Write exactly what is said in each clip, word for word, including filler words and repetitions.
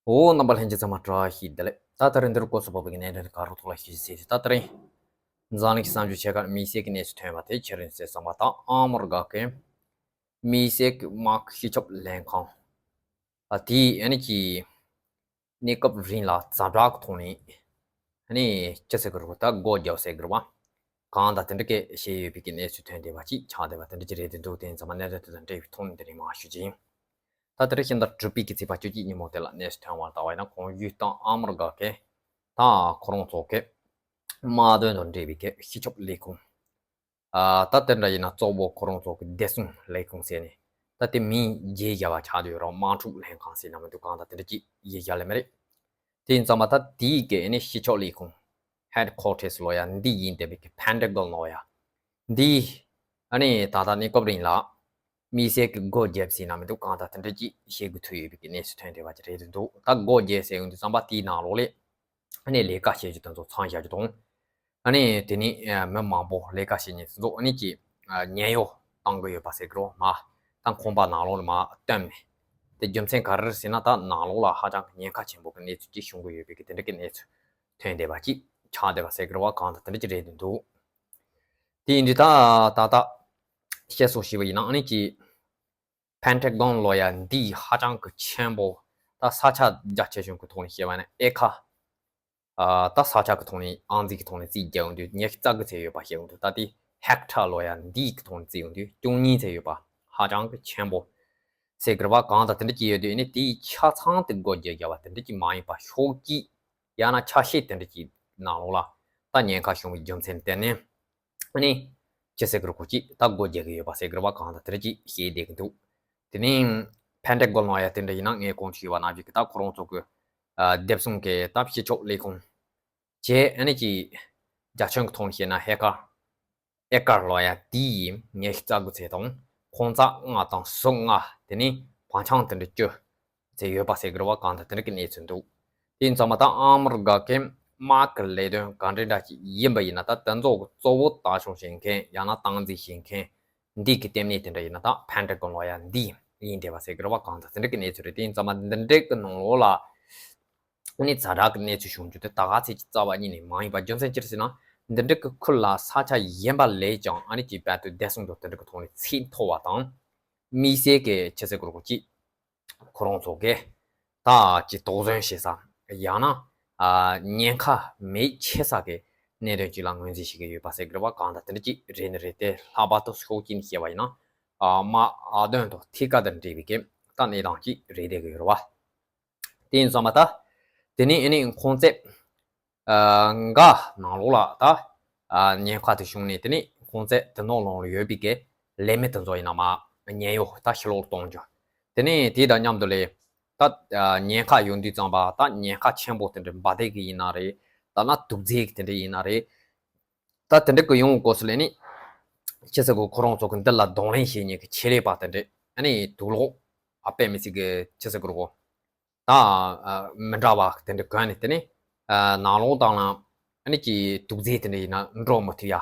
འོ། རྣམ་པ་ལྷན་རྒྱས་ཚང་མ་བཀྲ་ཤིས་བདེ་ལེགས། ད་ད་རིང་འདིར་སྐོར་སོགས་པ་བའི་གནད་དོན་ག་རུ་ཐོག་ལ་ཤེས་ཟེར་ཏེ། ད་ད་རིང་འཛམ་གླིང་གི་གསར་འགྱུར་ཆེ་ཁག་དམིགས་བསལ་གྱི་གནས་ཚུལ་ཐོན་པ་དེ་ཁྱེད་རང་གསན་སོང་བ་དང་། ཨ་མི་རི་ཀ་གི་དམིགས་བསལ་གྱི་དམག་སྤྱི་ཁྱབ་ལྷན་ཁང་ཨ་དེས་ཨ་ནི་ཀྱི་གནས་སྐབས་རིང་ལ་ཛ་དྲག་གི་ཐོག་ནས་ཨ་ནི་ཅི་ཟེར་གི་རེད། ད་སྒོ་བརྒྱབ་ཟེར་གི་རེད་བ། གང་ལྟར་དེ་འདྲ་སྐད་བཤད་ཡོད་པའི་གི་གནས་ཚུལ་ཐོན་བསྡད་པ་ཅིག་ཆགས་བསྡད་པ་དེ་འདྲ་ཅིག་རེད་འདུག་དེ་ཚང་མ་གནད་དོན་དེ་དང་འབྲེལ་བའི་ཐོག་ནས་དེ་རིང་མར་ཞུ་རྒྱུ་ཡིན། ད་དེ་རིང་ཕྱི་ཟླ་དྲུག་པའི་གི་ཚེས་པ་བཅུ་གཅིག་ཉིན་མོ་དེ་ལ་གནས་ཚུལ་ཐོན་བར་བལྟ་བ་ཡིན་ན། གོང་ཞུས་ལྟར་ཨ་མི་རི་ཀ་གི་ད་ཁོ་རང་ཚོ་གི་དམག་དོན་དང་འབྲེལ་བའི་གི་སྤྱི་ཁྱབ་ལས་ཁུངས། ཨ་ད་དེ་འདྲ་ཡིན་ན་གཙོ་བོ་ཁོ་རང་ཚོ་གི་བདེ་སྲུང་ལས་ཁུངས་ཟེར་ནས། ད་དེ་མིང་བརྗེ་བཞག་པ་ཆགས་བསྡད་ཡོད་རེད། དམག་འཁྲུག་ལྷན་ཁང་ཟེར་ན་མི་འདུག་གང་ལྟར་དེ་འདྲ་ཅིག་བརྗེ་བཞག་ལེ་མ་རེད། དེ་ཡིན་ཙང་མ་ད་དེའི་གི་ཨ་ནི་སྤྱི་ཁྱབ་ལས་ཁུངས་ཧེཌ་ཁོ་ཊར་སི་ལོ་ཡ་འདི་ཡིན་བསྡད་པའི་གི་ཕན་ཊ་གོན་ལོ་ཡ་འདི་ཨ་ནི་ད་ལྟ་གནས་སྐབས་རིང་ལ་དམིགས་བསལ་གྱི་སྒོ་བརྒྱབ་ཟིན་ན་མི་འདུག་གང་ལྟར་དེ་འདྲ་ཅིག་བཤད་དགོས་ཐུག་ཡོད་པའི་གི་གནས་ཚུལ་ཐོན་བསྡད་པ་ཅིག་རེད་འདུག་ད་སྒོ་བརྒྱབ་ཟེར་ཡོང་དུས་ཙམ་པ་དེའི་ནང་ལོགས་ལས་ཨ་ནི་ལས་ཀ་བྱེད་རྒྱུ་དེ་ཚོ་ཚང་བཞག་རྒྱུ་དང་། ཨ་ནི་དེ་ནི་ཨ་མི་མང་པོ་ལས་ཀ་བྱེད་མཁན་དེ་ཚོ་ཨ་ནི་ཀྱི་ཨ་ཉེན་གཡོལ་བཏང་གི་ཡོད་པ་ཟེར་གི་རེད་བ། མ་ད་ཁང་པ་ནང་ལོགས་ལ་མ་བཏོན་ནས། དེ་རྒྱུ་མཚན་ག་རེ་རེད་ཟེར་ན། ད་ནང་ལོགས་ལ་ཧ་ཅང་གི་ཉེན་ཁ་ཆེན་པོ་གི་གནས་ཚུལ་ཅིག་བྱུང་གི་ཡོད་པའི་གི་དེ་འདྲ་གི་གནས་ཚུལ་ཐོན་བསྡད་པ་ཅིག་ཆགས་བསྡད་པ་ཟེར་གི་རེད་བ། གང་ལྟར་དེ་འདྲ་ཅིག་རེད་འདུག་དེ་ཡིན་དུས་ད་ད་ད་བཤད་སྲོལ་ཞིག་ཡིན་ན། ཨ་ནི་ཀྱི་ཕན་ཊ་གོན་ལོ་ཡ་འདི་ཧ་ཅང་གི་ཆེན་པོ། ད་ས་ཆ་རྒྱ་ཆེ་ཆུང་གི་ཐོག་ནས་བཤད་པ་ན་ཨེ་ཁ། ཨ་ད་ས་ཆ་གི་ཐོག་ནས་ཨང་རྩིས་ཀྱི་ཐོག་ནས་རྩིས་རྒྱག་ཡོང་དུས་ཉི་ཤུ་རྩ་དགུ་ཚད་ཡོད་པ་བཤད་ཡོང་དུས། ད་དེ་ཧེག་ཊར་ལོ་ཡ་འདི་གི་ཐོག་ནས་རྩིས་ཡོང་དུས་བཅུ་གཉིས་ཚད་ཡོད་པ། ཧ་ཅང་གི་ཆེན་པོ་ཟེར་གི་རེད་བ། གང་ལྟར་དེ་འདྲ་ཅིག་ཡོད་དུས། ཨ་ནི་དེའི་ཆ་ཚང་དེ་སྒོ་བརྒྱབ་བཞག་པ་དེ་འདྲ་ཅིག་མ་ཡིན་པ། ཕྱོགས་གཅིག་ཡང་ན་ཆ་ཤས་དེ་འདྲ་ཅིག་ནང་ལོགས་ལ་ད་ཉེན་ཁ་བྱུང་བའི་རྒྱུ་མཚན་དེ་ནི། ཨ་ནི་ཅི་ཟེར་གི་རེད། ཁོ་ཅིག་ད་སྒོ་རྒྱག་གི་ཡོད་པ་ཟེར་གི་རེད་བ། གང་ལྟར་དེ་འདྲ་ཅིག་བཤད་བསྡད་གི་འདུག་དེ་ནས་ཕན་ཊ་གོན་ལོ་ཡ་དེ་འདྲ་ཡིན་ན། ངས་གོང་དུ་ཞུས་པ་ནང་བཞིན་གི་ད་ཁོ་རང་ཚོ་གི་ཨ་བདེ་སྲུང་གི་ད་སྤྱི་ཁྱབ་ལས་ཁུངས་བྱས། ཨ་ནི་ཀྱི་རྒྱ་ཁྱོན་གི་ཐོག་ནས་བཤད་ན་ཧེ་ཀར། ཨེ་ཀར་ལོ་ཡ་དེ་ཡིན་ཉི་ཤུ་རྩ་དགུ་ཚད་དང་། ཁོང་རྩ་ལྔ་དང་ཟུར་ལྔ། དེ་ནས་བང་ཆེན་དེ་འདྲ་བཅུ་ཚད་ཡོད་པ་ཟེར་གི་རེད་བ། གང་ལྟར་དེ་འདྲ་གི་གནས་ཚུལ་འདུག་དེ་ཡིན་ཙང་མ་ད་ཨ་མི་རི་ཀ་གི་དམག་གི་ལས་དོན་ག་འདྲ་འདྲ་ཅིག་ཡིན་པ་ཡིན་ན། ད་དེ་ཚོ་གི་གཙོ་བོ་ལྟ་སྐྱོང་བྱེད་མཁན་ཡང་ན་སྟངས་འཛིན་བྱེད་མཁན་འདི་གི་ལྟེ་གནས་དེ་འདྲ་ཡིན་ན་ད་ཕན་ཊ་གོན་ལོ་ཡ་འདི་ཡིན་བསྡད་པ་ཟེར་གི་རེད་བ། གང་ལྟར་དེ་འདྲ་གི་གནས་ཚུལ་རེད། དེ་ཡིན་ཙང་མ་འདི་འདྲ་གི་ནང་ལོགས་ལ་ཨ་ནི་ཛ་དྲག་གི་གནས་ཚུལ་བྱུང་རྒྱུ་དེ་ད་ག་ཚད་ཀྱི་རྩ་བ་ཉིད་ནས་མ་ཡིན་པ། རྒྱུ་མཚན་ཅི་རེད་ཟེར་ན། འདི་འདྲ་གི་ཁུལ་ལ་ས་ཆ་གཞན་པ་ལས་ཀྱང་ཨ་ནི་ཀྱི་བར་དུ་བདེ་སྲུང་དང་དེ་འདྲ་གི་ཐོག་ནས་ཚད་མཐོ་བ་དང་། དམིགས་བསལ་གྱི་ཅི་ཟེར་དགོས་རེད། ཁོ་ཅིག་ཁོ་རང་ཚོ་གི་ད་ཀྱི་དོགས་ཟོན་བྱེད་ས། ཡང་ན་ཨ་ཉེན་ཁ་མེད་ཆེ་ས་གི་གནད་དོན་ཅིག་ལ་ངོས་འཛིན་བྱེད་ཀྱི་ཡོད་པ་ཟེར་གི་རེད་བ། གང་ལྟར་དེ་འདྲ་ཅིག་རེད་ནི་རེད། དེ་ལྷག་པར་དུ་ཕྱོགས་གཅིག་ནས་བཤད་པ་ཡིན་ན། ཨ་དམག་དོན་དང་ཐད་ཀ་དང་འབྲེལ་བའི་གི་ད་གནས་སྟངས་ཅིག་རེད་བསྡད་ཀྱི་ཡོད་རེད་བ། དེ་ཡིན་ཙང་མ་ད་དེ་ནས་ཨ་ནི་ཁོང་ཚོས་ཨ་འགའ་ནང་ལོགས་ལ་ད་ཨ་ཉེན་ཁ་དེ་བྱུང་ནས། དེ་ནས་ཁོང་ཚོས་དེ་ནང་ལོགས་ལ་ཡོད་པའི་གི་ལས་མི་དེ་ཚོ་ཡིན་ན་མ་ཉེན་གཡོལ་ད་ཕྱི་ལོགས་གཏོང་རྒྱུ། དེ་ནས་དེ་དང་མཉམ་དུ་ལས་ད་ཨ་ཉེན་ཁ་ཡོང་དུས་ཙམ་པ་ད་ཉེན་ཁ་ཆེན་པོ་དེ་འདྲ་འབར་མདེལ་གི་ཡིན་ན་རེད། ད་ན་དུག་རྫས་གི་དེ་འདྲ་ཡིན་ན་རེད། ད་དེ་འདྲ་གི་ཡོང་གོ་སོང་ལས་ནི། ཅི་ཟེར་གོ། ཁོ་རང་ཚོ་གི་འདི་ལ་གདོང་ལེན་བྱེད་མཁན་གི་ཆེད་ལས་པ་དེ་འདྲ་ཨ་ནི་དུག་ལོག་ཨ་དཔེ་མི་སྲིད་གི་ཅི་ཟེར་དགོས་རེད་གོ། ད་ཨ་མི་འདྲ་བ་དེ་འདྲ་གོན་ནས། དེ་ནས་ཨ་ནང་ལོགས་དང་ལ་ཨ་ནི་ཀྱི་དུག་རྫས་དེ་འདྲ་ཡིན་ན་འགྲོ་མི་ཐུབ་ཡ།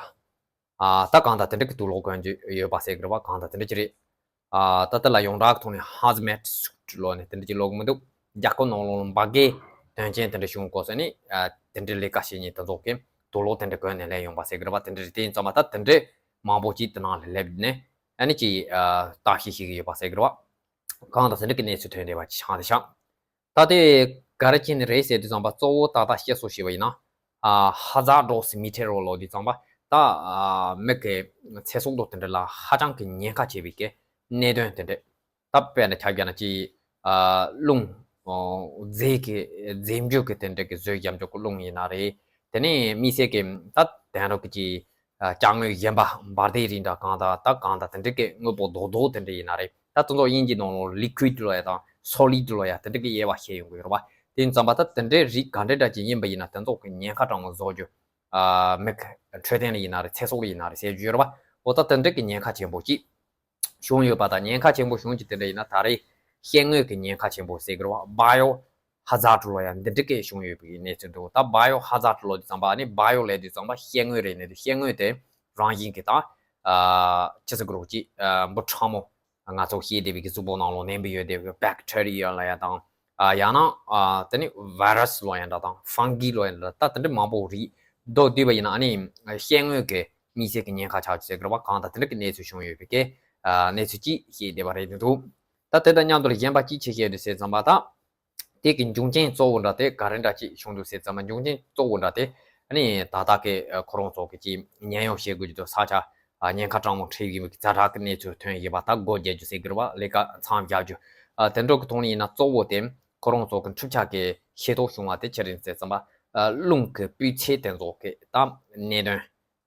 ཨ་ད་གང་ལྟར་དེ་འདྲ་གི་དུག་ལོག་གོན་རྒྱུ་ཡོད་པ་ཟེར་གི་རེད་བ། གང་ལྟར་དེ་འདྲ་ཅིག་རེད། ཨ་ད་ལྟ་ལ་ཡོངས་གྲགས་ཐོག་ནས་ཧ་ཛ་མེཊ་སུཊ་ལབ་ནས་དེ་འདྲ་ཅིག་ལབ་གི་མི་འདུག་རྒྱ་སྐོར་ནང་ལོགས་ལ་འབར་གས་དོན་རྐྱེན་དེ་འདྲ་བྱུང་གོ་སོང་ནས། ཨ་དེ་འདྲའི་ལས་ཀ་བྱེད་མཁན་དེ་ཚོ་གིས་དུག་ལོག་དེ་འདྲ་གོན་ནས་སླེབས་ཡོང་བ་ཟེར་གི་རེད་བ། དེ་འདྲ་རེད། དེ་ཡིན་ཙང་མ་ད་དེ་འདྲའི་མང་པོ་ཅིག་དེ་ནང་ལ་སླེབས་ནས་ཨ་ནི་ཅིག་ཨ་བརྟག་ཞིབ་བྱེད་ཀྱི་ཡོད་པ་ཟེར་གི་རེད་བ། གང་ལྟར་དེ་འདྲ་གི་གནས་ཚུལ་ཐོན་བསྡད་པ་ཅིག་ཆགས་བསྡད་ཤག་ད་དེ་ག་རེ་བྱས་ནས་རེད་ཟེར་དུས་ཙམ་པ། གཙོ་བོ་ད་ལྟ་བཤད་སྲོལ་བྱས་པ་ཡིན་ན། ཨ་ཧ་ཛ་ཌོ་སི་མི་ཊི་རོ་ལོ་ལབ་དུས་ཙམ་པ། ད་ཨ་མི་གི་ཚེ་སྲོག་དང་དེ་འདྲ་ལ་ཧ་ཅང་གི་ཉེན་ཁ་ཆེ་བའི་གི་གནད་དོན་དེ་འདྲ། ད་དཔེར་ན་ཆ་བཞག་ན་ཅིག་ཨ་རླུང་ཨོ་རྫས་ཀྱི་རྫས་འགྱུར་གྱི་དེ་འདྲ་གི་བཟོས་བཞག་འཇོག་གི་རླུང་ཡིན་ན་རེད། དེ་ནས་དམིགས་བསལ་གྱི་ད་དེང་རབས་ཀྱི་ཅིག་ཨ་ཅ་དངོས་གཞན་པ་འབར་མདེལ་རིགས་འདྲ་གང་དང་ད་གང་དང་དེ་འདྲ་གི་དངོས་པོ་རྡོག་རྡོག་དེ་འདྲ་ཡིན་ན་རེད། ད་དེ་ཚོ་དབྱིན་ཇིའི་ནང་ལོགས་ལི་ཀུའིཌ་ལབ་ཡ་དང་སོ་ལིཌ་ལབ་ཡ་དེ་འདྲ་གི་དབྱེ་བ་ཕྱེ་ཡོང་གི་ཡོད་རེད་བ། དེ་ཡིན་ཙམ་པ་ད་དེ་འདྲའི་རིགས་ག་འདྲ་འདྲ་ཅིག་ཡིན་པ་ཡིན་ན་དེ་ཚོ་གི་ཉེན་ཁ་གྲངས་བཟོ་རྒྱུ། ཨ་མི་གི་འཕྲོད་བསྟེན་ལ་ཡིན་ན་རེད། ཚེ་སྲོག་ལ་ཡིན་ན་རེད་ཟེར་རྒྱུ་ཡོད་རེད་བ། འོ་ད་དེ་འདྲ་གི་ཉེན་ཁ་ཆེན་པོ་ཅིག་བྱུང་ཡོད་པ་དང་། ཉེན་ཁ་ཆེན་པོ་བྱུང་རྒྱུ་དེ་འདྲ་ཡིན་ན་ད་རེས་ཤེལ་དངོས་ཀྱི་ཉེན་ཁ་ཆེན་པོ་ཟེར་གི་རེད་བ། བ་ཡོ་ཧ་ཛར་ཌི་ལབ་ཡ་འདི་འདྲ་གི་བྱུང་ཡོད་པའི་གནས་ཚུལ་འདུག་ད་བ་ཡོ་ཧ་ཛར་ཌི་ལབ་དུས་ཙམ་པ་ནི། བ་ཡོ་ལབ་དུས་ཙམ་པ་ཤེལ་དངོས་རེད་ནས། དེ་ཤེལ་དངོས་དེ་རང་བཞིན་གྱི་ད་ཨ་ཅི་ཟེར་གི་རེད། ཅིག་ཨ་འབུ་ཕྲ་མོ། ང་ཚོ་ཤེས་བསྡད་པའི་གི་གཟུགས་པོ་ནང་ལོགས་ནད་འབུ་ཡོད་བསྡད་པའི་བེག་ཊི་རི་ཡ་ལབ་ཡ་དང་། ཨ་ཡང་ན་ཨ་དེ་ནི་virus་ལོ་ཡང་འདྲ་དང་fungi་ལོ་ཡང་འདྲ་ད་དེ་འདྲ་མང་པོ་རིགས་བཟློག་བསྡུས་པ་ཡིན་ན་ཨ་ནི་ཤེལ་དངོས་ཀྱི་མི་ཚེ་གི་ཉེན་ཁ་ཆགས་རྒྱུ་ཟེར་གི་རེད་བ། གང་ལྟར་དེ་འདྲ་གི་གནས་ཚུལ་བྱུང་ཡོད་པའི་གི་ཨ་གནས་ཚུལ་ཅིག་བཤད་བསྡད་པ་རེད་འདུག་ད་དེ་དང་མཉམ་དུ་གཞན་པ་ཅིག་ཆེ་བཤད་དུ་ཟེར་ཙམ་པ་ད། དེ་གི་འབྱུང་རྐྱེན་གཙོ་བོ་འདྲ་དེ་ག་རེ་འདྲ་ཅིག་བྱུང་འདུག་ཟེར་ཙམ་པ་འབྱུང་རྐྱེན་གཙོ་བོ་འདྲ་དེ་ཨ་ནི་ད་ལྟ་གི་ཁོ་རང་ཚོ་གི་ཅིག་ཉེན་གཡོལ་བྱེད་དགོས་རྒྱུ་དང་ས་ཆ་ཉེན་ཁ་གྲང་མོ་འཕྲད་ཀྱི་ཛ་དྲག་གི་གནས་ཚུལ་ཐོན་ཡོད་པ་ད་སྒོ་རྒྱག་རྒྱུ་ཟེར་གི་རེད་བ། ལས་ཀ་མཚམས་བཞག་རྒྱུ་དེ་འདྲ་གི་ཐོག་ནས་ཡིན་ན་གཙོ་བོ་དེ་ཁོ་རང་ཚོ་གི་འཁྲུག་ཆ་གི་ཤེས་རྟོགས་བྱུང་བ་དེ་ཆི་རེད་ཟེར་ཙམ་པ་རླུང་གི་སྤུས་ཚད་དེ་ཚོ་གི་ད་གནད་དོན།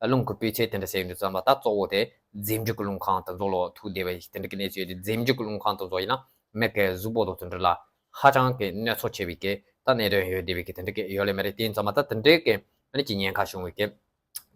རླུང་གི་སྤུས་ཚད་དེ་འདྲ་ཟེར་ཡོང་དུས་ཙམ་པ་ད་གཙོ་བོ་དེ་རྫས་འགྱུར་གྱི་རླུང་ཁམས་དེ་ཚོ་ལོ་ཐུག་བསྡད་པ་ཡིན་དེ་འདྲ་གི་གནས་ཚུལ་ཡོད་དེ་རྫས་འགྱུར་གྱི་རླུང་ཁམས་དེ་ཚོ་ཡིན་ན་མི་གི་གཟུགས་པོ་དང་དེ་འདྲ་ལ་ཧ་ཅང་གི་གནོད་འཚེ་ཆེ་བའི་གི་ད་གནད་དོན་ཡོད་བསྡད་པའི་གི་དེ་འདྲ་གི་ཡོད་ལེ་མ་རེད། དེ་ཡིན་ཙམ་པ་ད་དེ་འདྲའི་གི་ཨ་ནི་ཅིག་ཉེན་ཁ་བྱུང་བའི་གི་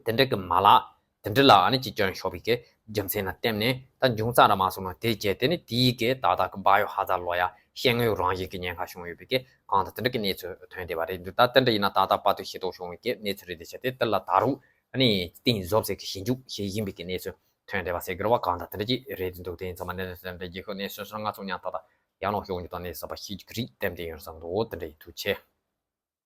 དེ་འདྲ་གི་མ་ལག་དེ་འདྲ་ལ་ཨ་ནི་ཅིག་སྐྱོན་ཤོར་བའི་གི་རྒྱུ་མཚན་ལ་བརྟེན་ནས་ད་འབྱུང་རྩ་ར་མ་སོང་ན་དེ་བྱས་དེ་ནི་དེའི་གི་ད་ལྟ་གི་བ་ཡོ་ཧ་ཛ་ལོ་ཡ་ཤེལ་དངོས་རང་བཞིན་གི་ཉེན་ཁ་བྱུང་ཡོད་པའི་གི་གང་ལྟར་དེ་འདྲ་གི་གནས་ཚུལ་ཐོན་བསྡད་པ་རེད་འདུག་ད་དེ་འདྲ་ཡིན་ན་ད་ལྟ་བར་དུ་ཤེས་རྟོགས་བྱུང་བའི་གི་གནས་ཚུལ་རེད་དེ་བྱས་དེ་དེ་ལ་ད་རུང་ཨ་ནི་གཏིང་ཟབ་ཟེར་གི་ཞིབ་འཇུག་བྱེད་བཞིན་པའི་གི་གནས་ཚུལ་ཐོན་བསྡད་པ་ཟེར་གི་རེད་བ། གང་ལྟར་དེ་འདྲ་ཅིག་རེད་འདུག་དེ་ཡིན་ཙམ་པ་གནས་ཚུལ་དེ་འདྲ་རྒྱལ་ཁབ་གནས་ཚུལ་སོགས་ང་ཚོ་མཉམ་ད་ལྟ་ཡར་ལངས་ཤོག་འཇུག་དང་གནས་ཚུལ་གསར་པ་ཤེས་རྒྱུ་གི་རིགས་ལྟེམ་དེ་ཡོད་བསམ་འདུག་དེ་འདྲ་ཡིན། ཐུགས་རྗེ་ཆེ།